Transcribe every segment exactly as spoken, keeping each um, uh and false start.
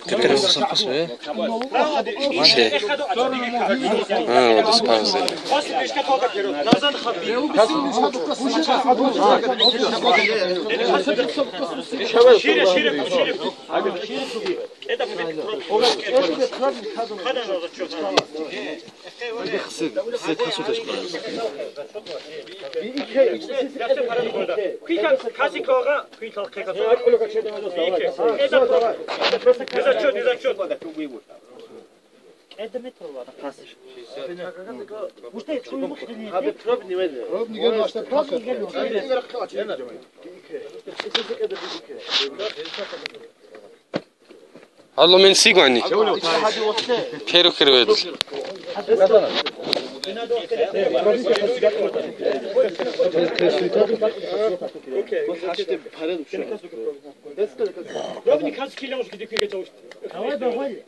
Гьаргир вукил. Гьаргир вукил. А, вот, спасибо. Шире, шире, шире. Гьало, мен сигвани. Перу хирвет. Давай, давай.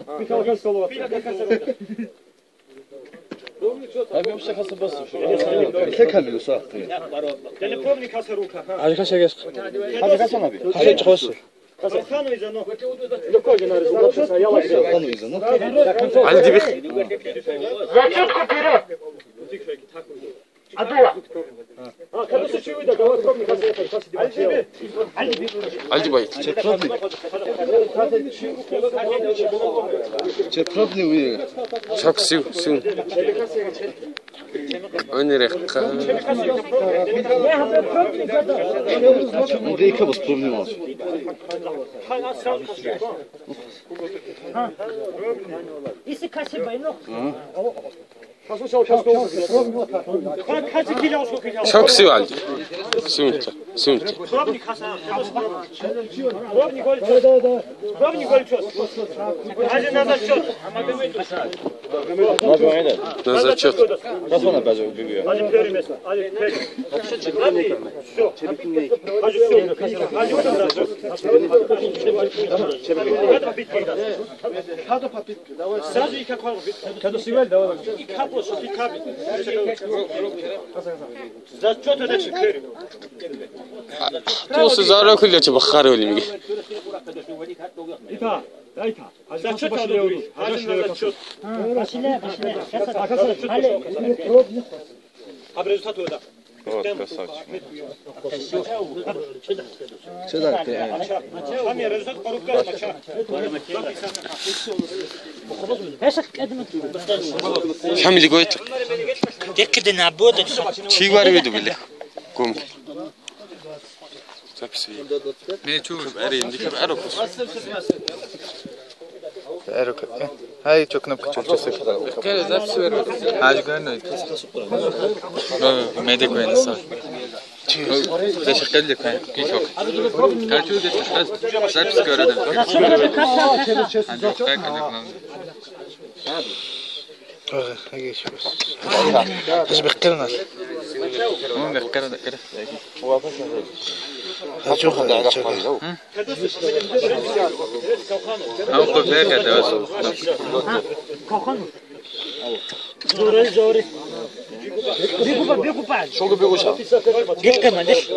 Алжибай. Чепробный. Чепробный уе. Чак сив, сив. Они рехка. Индейка воспомнилась. Если касибай, ну. Чок сивал. Сунта, сунта. На зачет. Сразу и как вам. Когда снимали, давай. И капо, что ты капи. Зачет это четыре. Ту сезара кулече бахарвали миги. Ита, дайта. Зачет это. Башиле, башиле. Аб результат да. Вот, красавчик. Фамилия гойт. Деккиден абода. Чи вари виду биле? Гумки. Запись. Ме чу. Ари, индика аро. Аро. Гьай, чо кнопка чо чо. Беккере запись веро. Гьай, гано. Медик венса. Дешикъелде квен, килок. Качу дешикъел, запись гьарада. Андрюха, как это главное? Ага, ага, ещё раз. Даже беккернас. Ну, беккерна, беккер. Ачуха, ачуха. Ам копия катавас. Зори, зори. Бигуба, бигуба. Шого бигуша. Геккема, деш.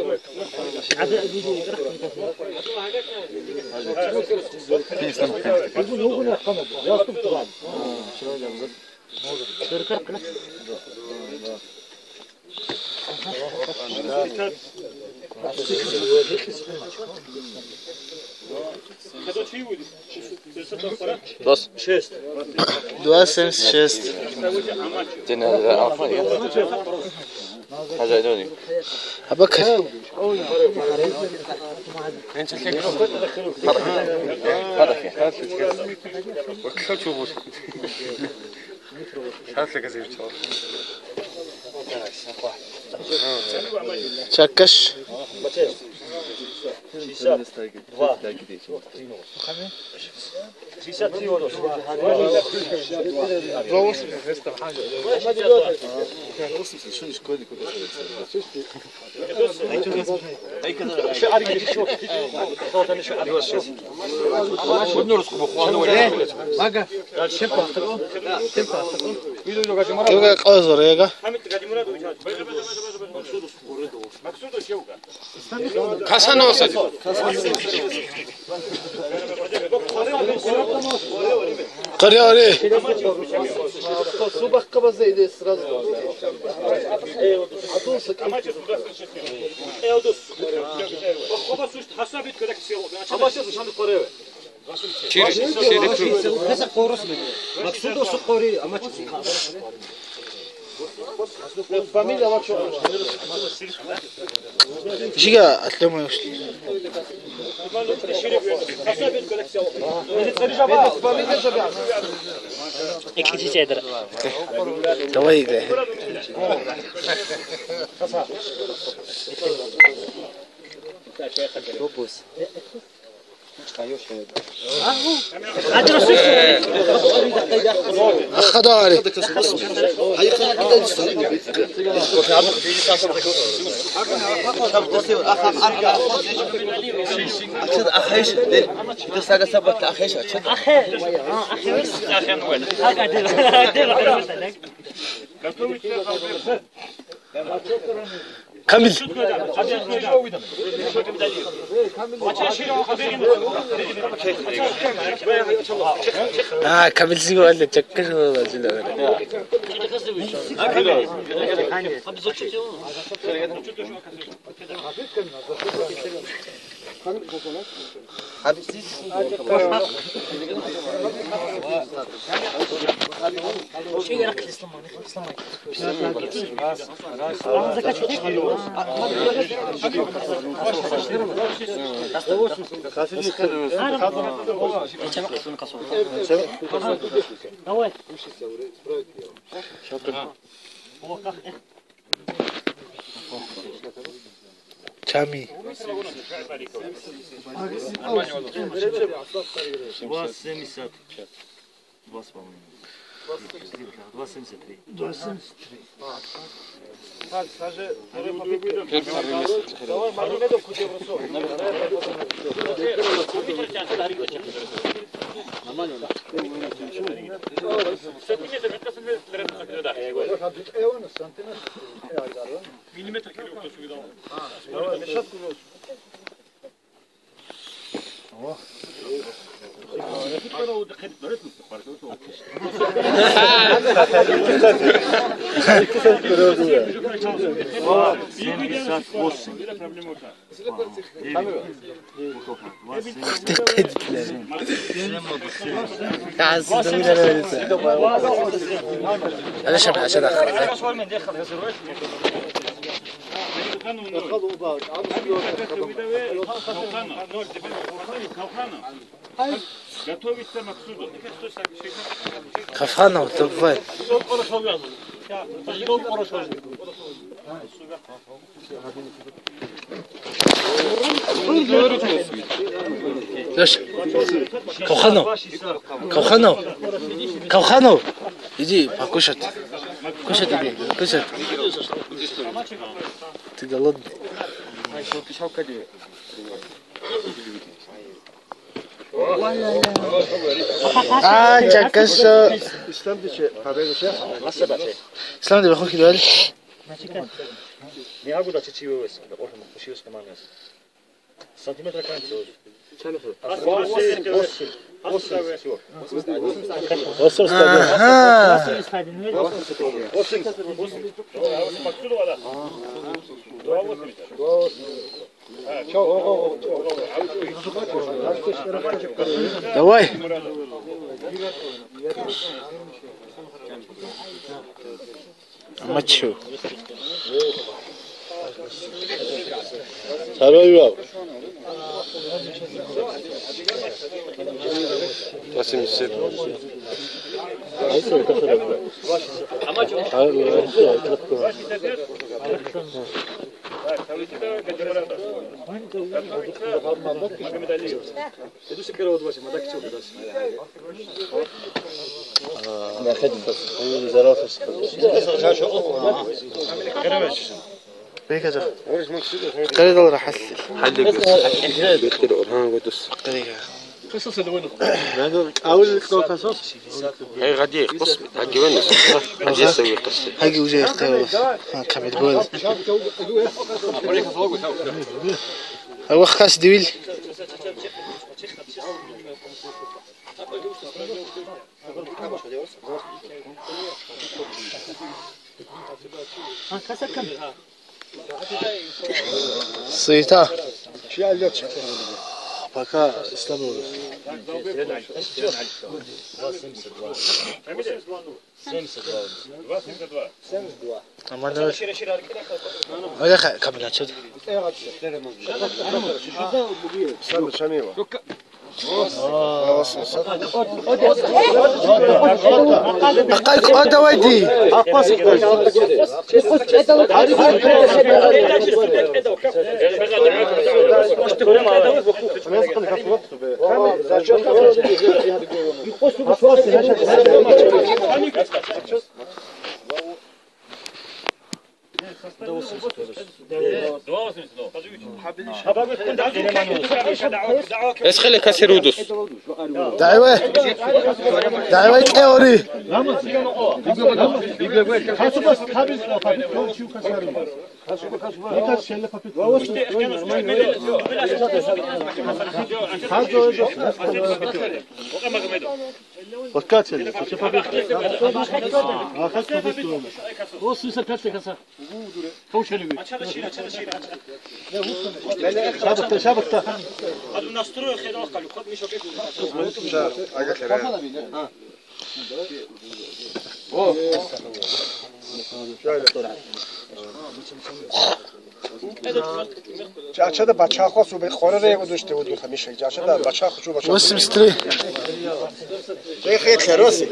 Дос. Два семьдесят шесть. Абакар. Чакаш. Юга къазур, яга. Касаноса. Къари, къари. Чири, чири. Максудов Сухари, амма чи? Жига, атлема ушли. Давай играй. Ахадари. Камил. А, Камил зиго алла чакка жо. Давай. Чами. Два семьдесят. Два с половиной. Два семьдесят три. Два семьдесят три. Нормально. Сантиметр. Семьдесят восемь. Готовится Максудов. Кафанов, давай. Слышь, Кафанов, Кафанов, Кафанов, иди покушать. Кушать иди, кушать. Ты голодный. А, чакаша. Ислам, дебе хохи дуэл. Сантиметра канцо. Ага. Давай. Амачу. Второй вал. Восемьдесят. Бекажа. Къаридал рахӀалли. Хьалли гуц. Бетир Оргьан гудус. Къарига. Касаса довольно. Надо, а вы кто касос? Гьей, гъади, къос, гьаги венус. Гьаги уже ихтаралас. Ха, камил гол. А вахас дивил. Суета. Пока Исламов. Аманов. Оля Ха-, Камилан чед. Исламов Шамилов. Акъай кӀвада вайди. Эсхеле касирудус. Дайве. Дайве кеори. Локация, что попить? А, как попить? О, слушай, как ты красавчик. Шабатта, шабатта. Чачада бачахо субе къорарего душте удуха мишай. Чачада бачахо чу бачахо. Восемьдесят три. Чехе хероси.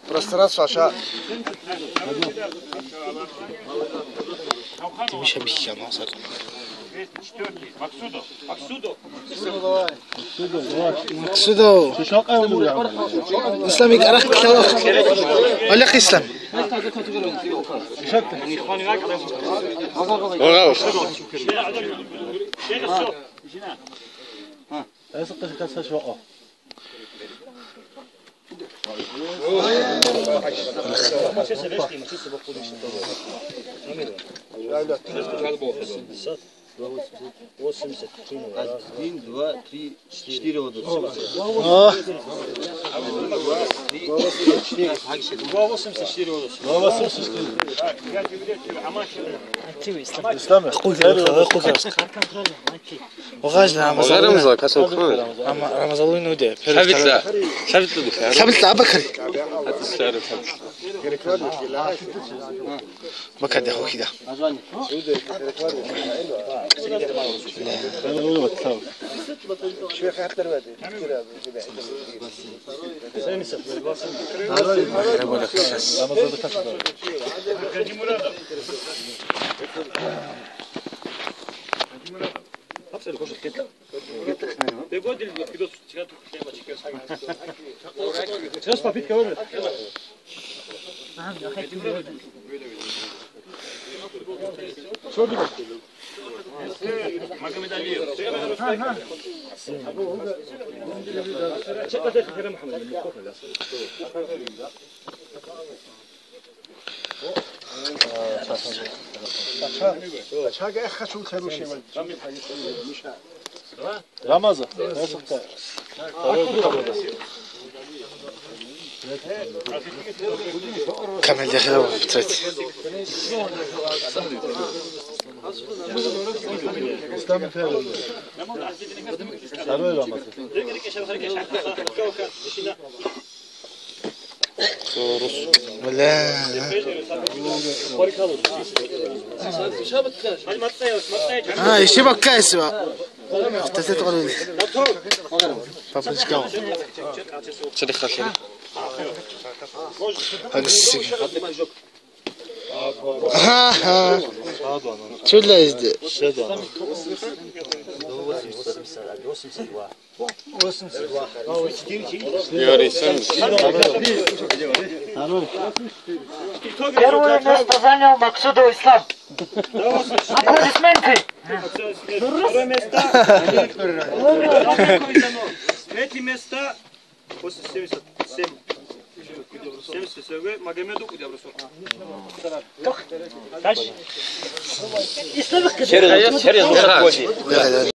Пространство аша. Тимиша бихьана сакъ. Максудов. Максудов. Ислам икарах килалах. Олег Ислам. Вагав. Эсэ къыжи каса шваъа. Один, два, три, четыре вот тут. О. Два восемьдесят четыре вот тут. Два восемьдесят четыре. Ислам, худи, худи. Вагъаж Рамазан. Вагъаж Рамазан, касал кун. Рама-, Рамазан луй нуде. Сабитла. Сабитла дука. Сабитла Абакари. Атис шариф сабитла. Бакаде хохида. Рамаза. Камил дехила третий. Второй Рамаза. Бля. А, ещё пока есть. Папочка. Садыха. Агсик. Ага. Чула изде. Первое место занял Максудов Ислам. Аплодисменты. Второе место. Третье место. После семьдесят семь. Семьдесят семь. Магомеду Кудябрусу. Через, через